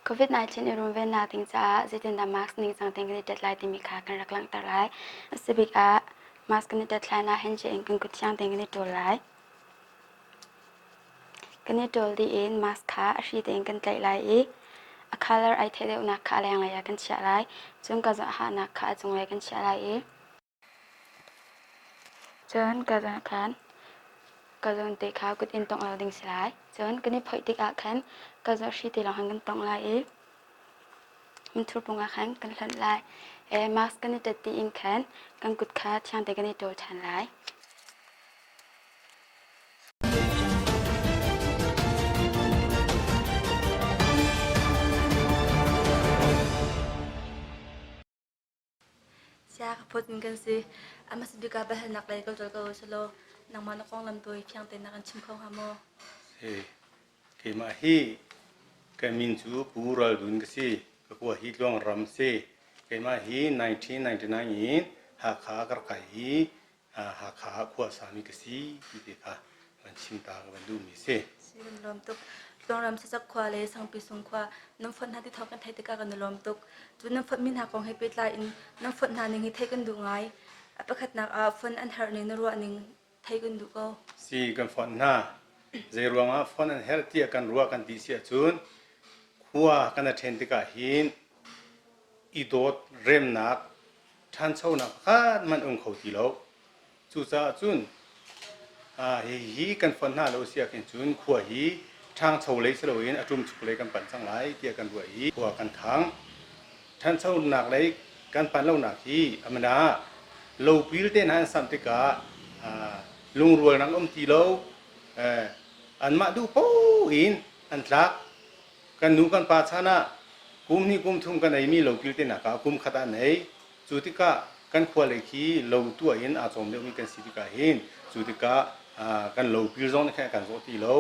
COVID-19 i runvennak ding caah zeitindah mask ningcang tein kan i tet lai timi kha kan rak langhter lai. A si bik ah mask kan i tet hlan ah handshake in kan kut thiang tein kan i ṭawl lai. Kan i ṭawl dih in mask kha a hri tein kan tlaih lai i a colour ai theih deuhnak kha a lenglei ah kan chiah lai. Cun ka hahnak kha a cunglei kan chiah lai i Cun ka zawn khan ka zawn te kha kut in tongh lo ding si lai. Cun kan i phoih tikah khan ka zawn hri te lawng khan kan tongh lai i minthur pung ah khan kan hlonh lai. Mask kan i ṭet dih in khan kan kut kha thiang tein kan i ṭawl ṭhan lai. Sia ka phut in kan si. A hmasa bik ah biahalnak lei ka ṭol ko selaw nangmah na konglam tu hi fiang tein na kan chim kho hnga maw? Si. Keimah hi ka min cu Pu Ral Dun ka si. Ka khua hi Tluangram si. Keimah hi 1999 in Hakha ka rak kai i Hakha ah khua a sami ka si ti te kha van chim ta ka van duhmi si. Si kan lawm tuk. Tluangram Sachak khua le Sangpi Sung khua nan fonh hna ti thawng kan theih tikah kan i lawm tuk. Cun nan fonhmi hna kong he pehtlai in nan fonh hna ning hi theih kan duh ngai. A pakhatnak ah fonh an herh ning na ruah ning theih kan duh ko. Si kan fonh hna. Zei ruangah fonh an herh tiah kan ruah kan ti si ahcun khua kan i ṭhen tikah hin i dawt remnak ṭhanchonak pakhat hmanh um kho ti lo. Cucaah cun hihi kan fonh hna lo si ahkhin cun khua hi ṭhangcho lei si loin a ṭumchuk lei kan panh cang lai tiah kan ruah i khua kan khang. Ṭhanchonak lei kan panh lonak hi amana lopil te hna an samh tikah lungrualnak um ti lo, anmah duh paoh in an tlak. Kan nu kan pa chan ah kum hnih kum thum kan eimi lopil te nak ah kum khat ah an ei. Cu tikah kan khua lei khi lo tuah in aa cawm deuhmi kan si tikah hin cu tikah kan lopil zong nih khan a kan zawh ti lo.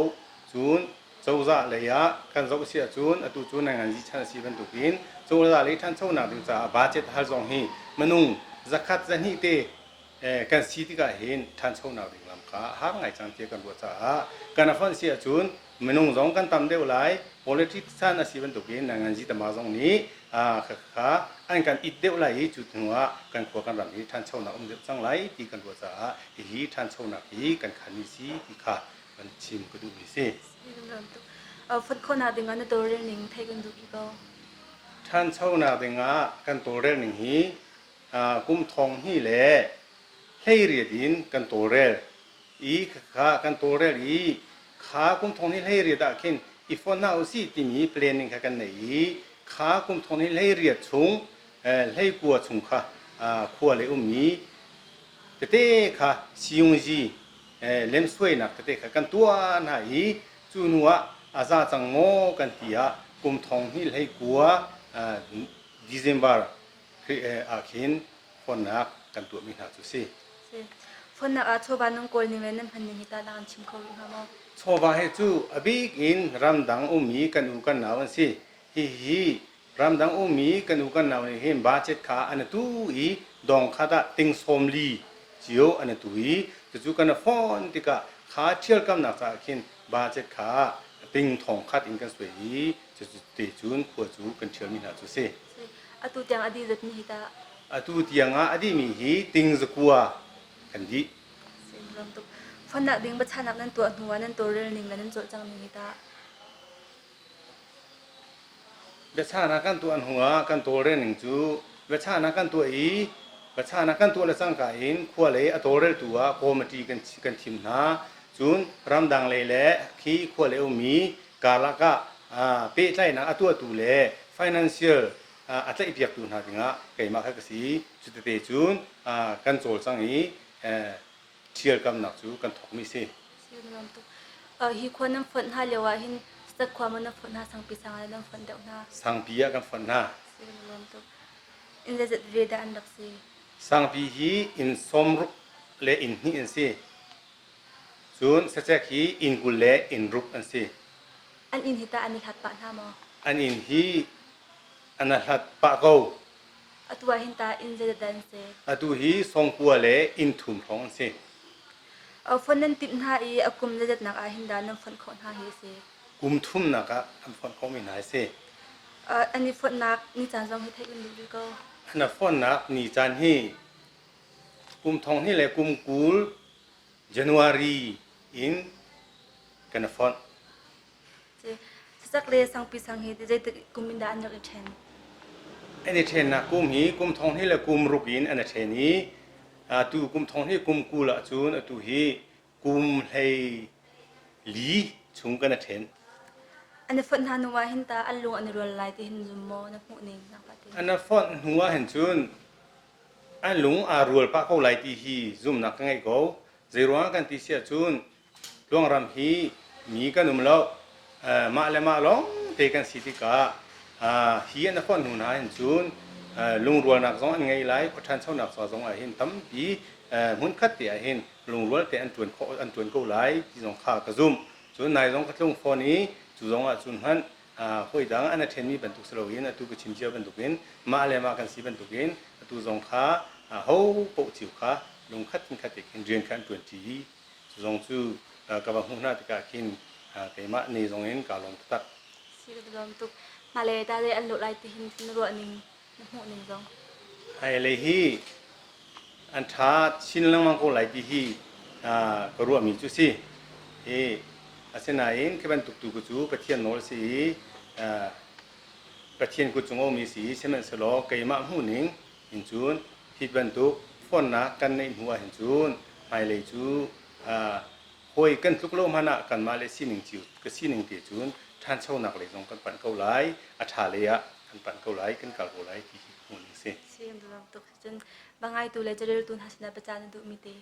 Cun cozah lei ah kan zoh si ahcun atu cu nanganzi chan a si bantukin cozah lei ṭhanchonak ding caah budget hal zong hi minung zakhat zahnih te kan si tikah hin ṭhanchonak ding lam kha a har ngai cang tiah kan ruah caah kan a fonh si ahcun minung zong kan tam deuh lai politics chan a si bantukin nanganzi tama zong nih kha an kan it deuh lai i cu hnu ah kan khua kan ram hi ṭhanchonak um deuh cang lai ti kan ruah caah hihi ṭhanchonak hi kan khanmi si ti kha kan chim ka duhmi si. Fonh khawhnak ding ah na tawlrel ning theih kan duh ko. Ṭhanchonak ding ah kan tawlrel ning hi kum thong hnih le 18 in kan tawlrel i kha kan tawlrel i kha kum thong hnih 18 ah khin i fonh hna usih timi planning kha kan nei i kha kum thong hnih 18 chung 19 chung kha khua le ummi tete kha siyungzi lemsuainak tete kha kan tuah hna i cu hnu ah a za cang maw kan ti ah kum thong hnih 19 December ah khin fonnak kan tuahmi hna cu si. Fonnak ah chawva nan kawl ning le nan hman ning hi ta na kan chim kho rih hnga maw? Chawva he cu a bik in ramdang ummi kan u kan nau an si. Hihi ramdang ummi kan u kan nau nih hin budget kha an tu i dong khat ah ting sawm li cio an tu i cucu kan phone tikah kha ṭhialkamnak caah khin budget kha ting thong khat in kan suai i cucu te cun khua cu kan ṭhialmi hna cu si. Atu tiang a dih zatmi hi tah? Atu tiang ah a dihmi hi ting zakua kan dih. Fonnak ding biachahnak nan tuah hnu ah nan tawlrel ning le nan cawlcang ning hi tah? Biachahnak kan tuah hnu ah kan tawlrel ning cu biachahnak kan tuah i biachahnak kan tuah le cangka in khua lei a tawlreltu ah committee kan kan thim hna. Cun ramdang lei le khi khua lei ummi karlak ah pehtlaihnak a tuahtu le financial a tlaihpiaktu hna dingah keimah kha ka si. Cutete cun kan cawlcang i ṭhialkamnak cu kan thawkmi si. Hi khua nan fonh hna lio ah hin stat khua maw nan fonh hna sangpi sang ah nan fonh deuh hna? Sangpi ah kan fonh hna. Inn zeizat ve dah an rak si? Sangpi hi inn sawmruk le inn hnih an si. Cun sacek hi inn 20 le inn ruk an si. An inn hi tah an i hlat pah hna maw? An inn hi an i hlat pah ko. Atu ah hin tah inn zeidah dah an si? Atu hi sawngkua le inn thum hrawng an si. Fonh nan timh hna i a kum zeizatnak ah hin dah nan fonh khawh hna hi a si? Kum thumnak ah an fonh khawhmi hna a si. An i fonhnak ni caan zong hi theih kan duh rih ko. An i fonhnak ni caan hi kum thong hnih le kum 20 January in kan i fonh. Sacak le sangpi sang hi zeitik kum in dah an rak i ṭhen? An i ṭhennak kum hi kum thong hnih le kum ruk in an i ṭhen i atu kum thong hnih kum 20 ahcun atu hi kum hlei li chung kan i ṭhen. An i fonh hna hnu ah hin ta an lung an i rual lai ti hin zum maw na hmuh ning nangmah te? An i fonh hnu ah hin cun an lung aa rual pah ko lai ti hi zumhnak ka ngeih ko. Zeiruangah kan ti si ahcun Tluangram hi mi kan um lo. Mah le mah lawng te kan si tikah hi an fonh hnu hna hin cun lungrualnak zong an ngei lai, khua ṭhanchonak ca zong ah hin tampi hmunkhat te ah hin lungrual te an ṭuan khawh an ṭuan ko lai ti zong kha ka zumh. Cun nai zong ka tlung fawn i cu zong ah cun hmanh hawi dang an a ṭhenmi bantuk si loin atu ka chim cia bantukin mah le mah kan si bantukin atu zong kha ho paoh cio kha lungkhat khat te khin rian kha an ṭuanṭi i Cu zong cu ka va hmuh hna tikah khin keimah ni zong in kaa lawm taktak. Si ka lawm tuk. Mah le ta le an lawh lai ti hin na ruah ning na hmuh ning zong. Hmailei hi an ṭha chin lengmang ko lai ti hi ka ruahmi cu si. Hi asinain khi bantuk tu cu Pathian nawl si i Pathian kut cung a ummi si i sihmanhsehlaw keimah hmuh ning in cun hi bantuk fonnak kan neih hnu ahhin cun hmailei cu hawi kan tluk lo hmanh ah kanmah le sining cio ka sining te cun ṭhanchonak lei zong kan panh ko lai a ṭha lei ah kan panh ko lai kan kal ko lai ti hi hmuh ning si. Si tuk cun bangaitu le careltu hna sinah biaca na duhmi te.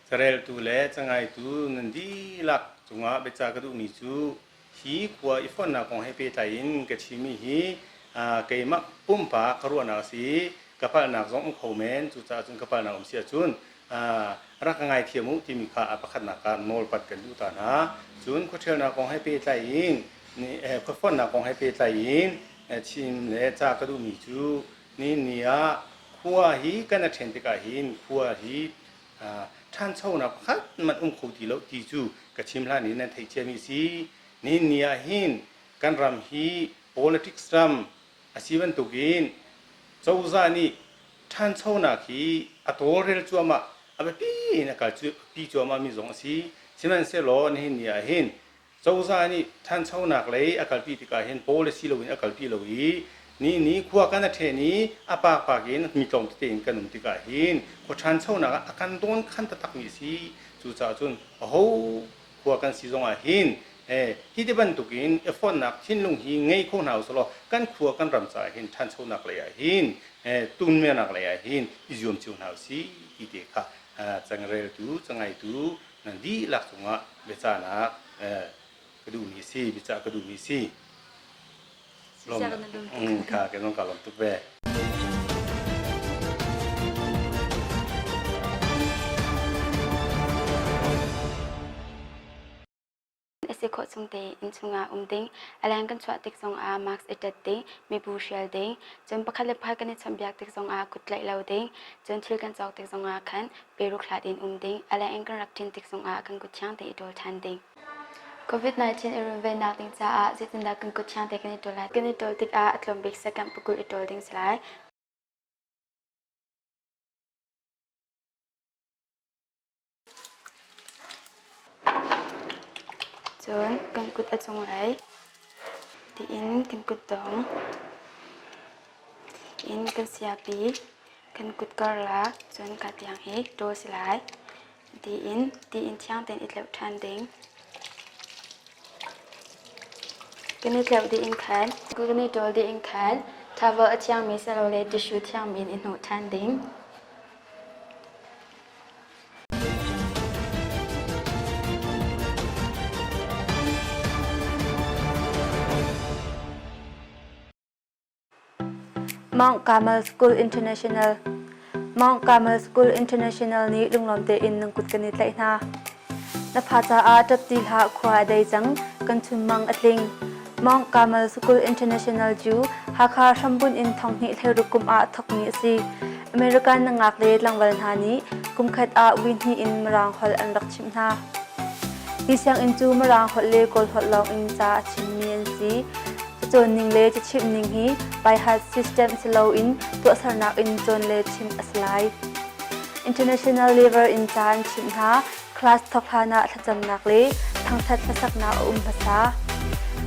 Careltu le cangaitu nan dihlak cungah biacah ka duhmi cu hi khua i fonhnak kong he pehtlai in ka chimmi hi keimah pumpak ka ruahnak a si i ka palhnak zong um kho men. Cucaah cun ka palhnak um si ahcun rak ka ngaithiam u timi kha a pakhatnak ah nawlpat kan duh ta hna. Cun khuaṭhialnak kong he pehtlai in khua fonhnak kong he pehtlai in chim le ca ka duhmi cu Ni ni ah khua hi kan a ṭhen tikah hin khua hi ṭhanchonak pakhat hmanh um kho ti lo ti cu ka chim hlan in nan theih ciami a si. Ni ni ah hin kan ram hi politics ram a si bantukin cozah nih ṭhanchonak hi a tawlrel cuahmah a biapi in a kal pi cuahmah mi zong a si. Sihmanhsehlaw nihin ni ah hin Cozah nih ṭhanchonak lei a kalpi tikah hin policy loin a kalpi lo i ni ni khua kan a ṭhen i a pakpak in mi tlawm tete in kan um tikah hin khua ṭhanchonak ah a kan dawn khan taktakmi a si. Cucaah cun aho khua kan si zongah hin hi ti bantukin i fonhnak thinlung hi ngei kho hna usih law kan khua kan ram caah hin ṭhanchonak lei ah hin tunmernak lei ah hin i zuam cio hna usih ti te kha cangreltu cangaitu nan dihlak cungah biacahnak ka duhmi a si, biacah ka duhmi a si. Kha ke zong ka lawm tuk ve. A si khawh chung te inn chungah um ding, a leng kan chuah tik zongah mask i ṭet ding, mibu hrial ding, cun pakhat le pakhat kan i chawnhbiak tik zongah kut tlaih lo ding, cun thil kan cawk tik zongah khan peruk hlat in um ding, a leng in kan rak ṭin tik zongah kan kut thiang te i ṭawl ṭhan ding. COVID-19 i runvennak ding caah zeitindah kan kut thiang te kan i ṭawl lai? Kan i ṭawl tikah a tlawm bik second pakul i ṭawl ding si lai. Cun kan kut a cunglei tiin kan kutdong in kan siapi kan kut karlak cun ka tiang hi ṭawl si lai tiin tiin thiang tein i tleuh ṭhan ding. Kan i tleuh dih in khan kan i ṭawl dih in khan towel a thiangmi silole tissue thiangmi in i hnawh ṭhan ding. Mount Carmel School International Mount Carmel School International nih lunglawm tein nan kut kan i tlaih hna. Na fa caah ṭap ti hlah khua a dei cang, kan chunmang a tling. Mount Carmel School International cu Hakha hrambunh in thonghnih hleiruk kum ah thawkmi a si. American nangak le tlangval hna nih kumkhat ah vui hnih in Mirang holh an rak chimh hna. Hi sianginn cu Mirang holh le Kawl holh lawng in ca a chimmi an si. Cacawn ning le cachimh ning hi by-heart system si loin tuahsernak in cawn le chimh a si lai. International level in ca an chimh hna. Class thawk hlan ah thlacamnak le thangṭhat hlasaknak a um hmasa.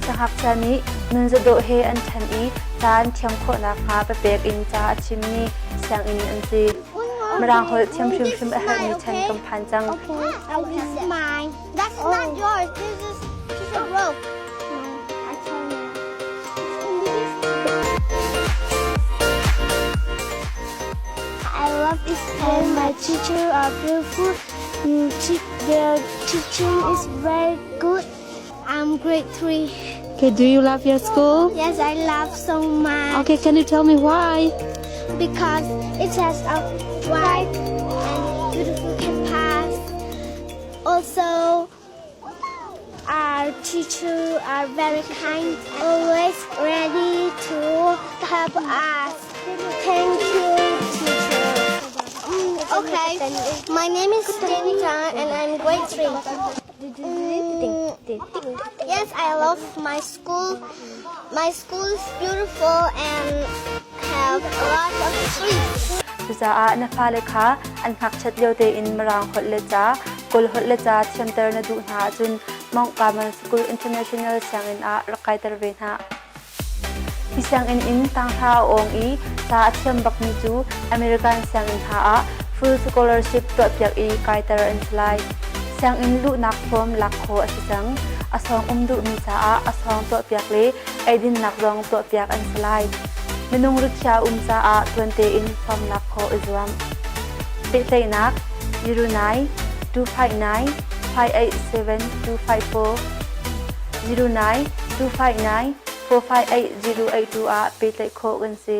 Siangngakchia nih nunzadawh he an ṭhan i ca an thiam khawh nakhnga papek in ca a chimmi sianginn an si. Mirang holh thiam hrimhrim a herhmi chan kan phan cang. Okay, this is mine. That's not yours. This is piece of rope. No, I tell you. I love this and my teacher are beautiful. Their teaching is very good. I'm grade 3. Okay, do you love your school? Yes, I love so much. Okay, can you tell me why? Because it has a wide and beautiful campus. Also, our teachers are very kind, always ready to help us. Thank you, teacher. Okay, my name is Danica and I'm grade 3. Yes, I love my school. My school is beautiful and have a lot of trees. Cucaah na fale kha an ngakchiat lio tein Mirang holh le ca, Kawl holh le ca thiamter na duh hna ahcun Mount Carmel School International sianginn ah rak kaiter ve hna. Hi sianginn in tanghra a awng i ca a thiam bakmi cu American sianginn hna ah full scholarship tuahpiak i kaiter an si lai. Sianginn luhnak form lak khawh a si cang. A sawng um duhmi caah a sawng tuahpiak le eidinnak zong tuahpiak an si lai. Minung rikhiah um caah tuan tein form lak khawh i zuam. Pehtlaihnak 09 259 587 254 09 259 458 082 ah pehtlaih khawh kan si.